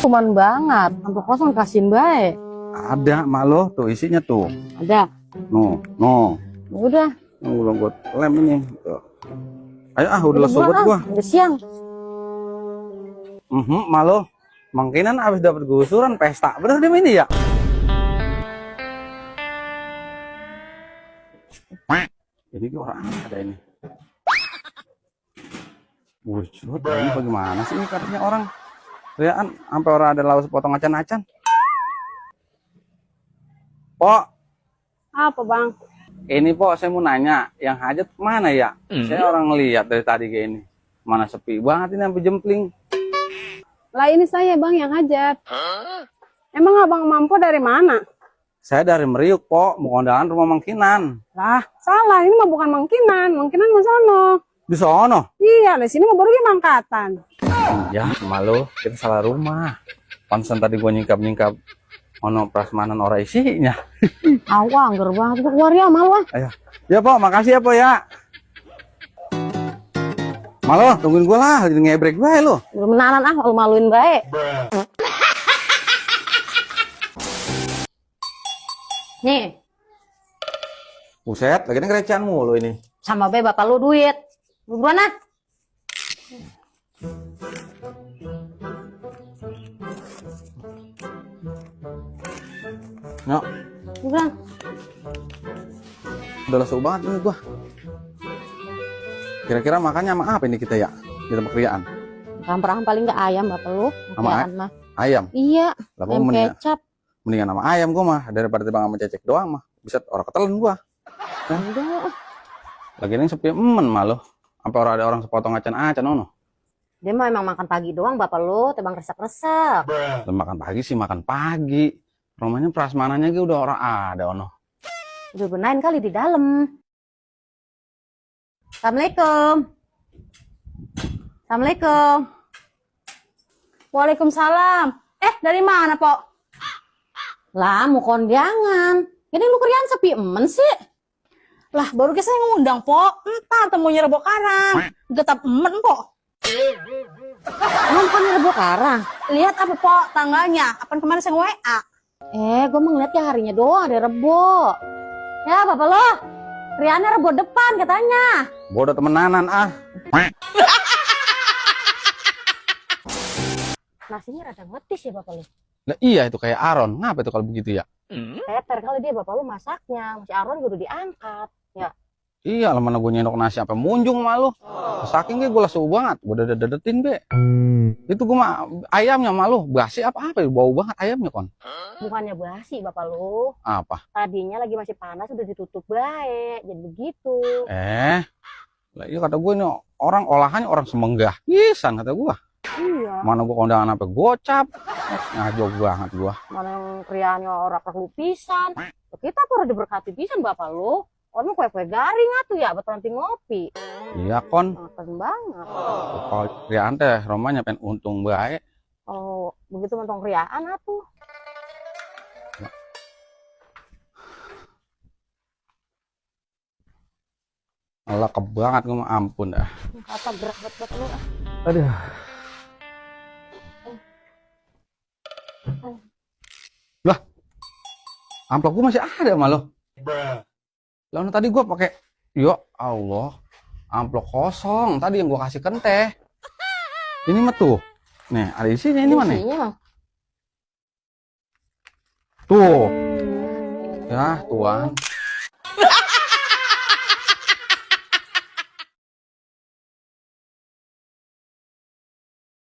Cuman banget, amplop kosong kasihin baik. Ada mak lo tuh isinya tuh. Ada. No. Udah. Belum buat lem ini. Tuh. Ayo udah lesu buat gua. Udah siang. Mak lo. Mungkinan abis dapat gusuran pesta. Bener dia ini ya? Ini orang ada ini. Wujud, ini bagaimana sih ini katanya orang? Riaan, sampai orang ada laus potong acan-acan. Pok. Apa bang? Ini Pok, saya mau nanya, yang hajat mana ya? Saya orang ngeliat dari tadi kayak ini. Mana sepi banget ini sampai jempling. Lah ini saya bang yang hajat. Emang abang mampu dari mana? Saya dari Meriuk, Pok, mau kondangan rumah Mangkinan. Lah, salah. Ini mah bukan Mangkinan. Mangkinan mah sono. Di sono? Iya, di sini mah baru Mangkatan. Ya, malu, kita salah rumah. Pantesan tadi gua nyingkap-nyingkap ono prasmanan ora isinya. Awang, angger banget. Itu keluar ya, malu. Ayo. Ya, Pok, makasih ya, Pok ya. Malu, tungguin gua lah, jadi ngebrek bae lu. Belum menalan lu maluin baik. Nih, Buset, lagi ngerecehan mulu ini. sama be bapak lu duit. Lu buruan ah. Nyok, Lu buruan. udah lesu banget ini gua. Kira-kira makannya sama apa ini kita ya? Di tempat kriaan. Ramparahan paling nggak ayam bapak lu. Sama Kriaan mah. ayam. Iya, Lah, ayam kecap. mendingan sama ayam gua mah daripada timbang sama cecek doang mah. Bisa orang ketelan gua. Enggak. Lagi ini sepi malu. Sampai orang ada orang sepotong acan-acan ono. Dia mah emang makan pagi doang bapak lu, tebang resep-resep. Makan pagi sih makan pagi. Rumahnya prasmanannya gitu udah orang ada ono. Udah benain kali di dalam. Assalamualaikum. Assalamualaikum. Waalaikumsalam. Dari mana, Pok? Lah, mau kondangan. Ini lu kerjaan sepi sih. Lah, baru saya ngundang, Pok. Entar temunya Rebo Karang. Getap Pok. Emang bukan Rebo Karang? Lihat apa, Pok, tanggalnya. Apaan kemarin saya WA. Gue mau ngeliat ya harinya doang ada Rebo. Ya, bapak lo. Riannya Rebo depan katanya. Bodoh temenanan Nasinya rada ngetis ya bapak lo. Nah, iya itu kayak Aron. Ngapa itu kalau begitu ya? Peter kali dia bapak lo masaknya. Masih Aron udah diangkat. Ya. Iya lah mana gue nyendok nasi sampai munjung malu. Saking gue lesu banget. Gue udah dedetin be. Itu gue mah ayamnya malu. Basi apa-apa ya. Bau banget ayamnya kon. Bukannya basi bapak lo. Apa? Tadinya lagi masih panas udah ditutup baik. Jadi begitu. Lah iya kata gue ini orang olahannya orang Semenggah. Pisan kata gue. Iya. Mana gue kondangan apa gocap. Ngajok banget gue. Mana yang kriannya orang perlu pisan. Kita pernah diberkati pisan bapak lo. Orang kue-kue garing atuh ya, betul nanti ngopi. Iya kon. Makan banget. Kalau kriaan teh romanya pengen untung baik. Oh, begitu mentong kriaan atuh. Allah kebanget gue mah ampun dah. Kata gerak bet lu. Aduh. Lah. Amplop gue masih ada malu. Lalu tadi gue pakai, ya Allah, amplop kosong. Tadi yang gue kasihkan teh. Ini mah tuh. Nih, ada isinya ini mana? Tuh. Ya, tuan.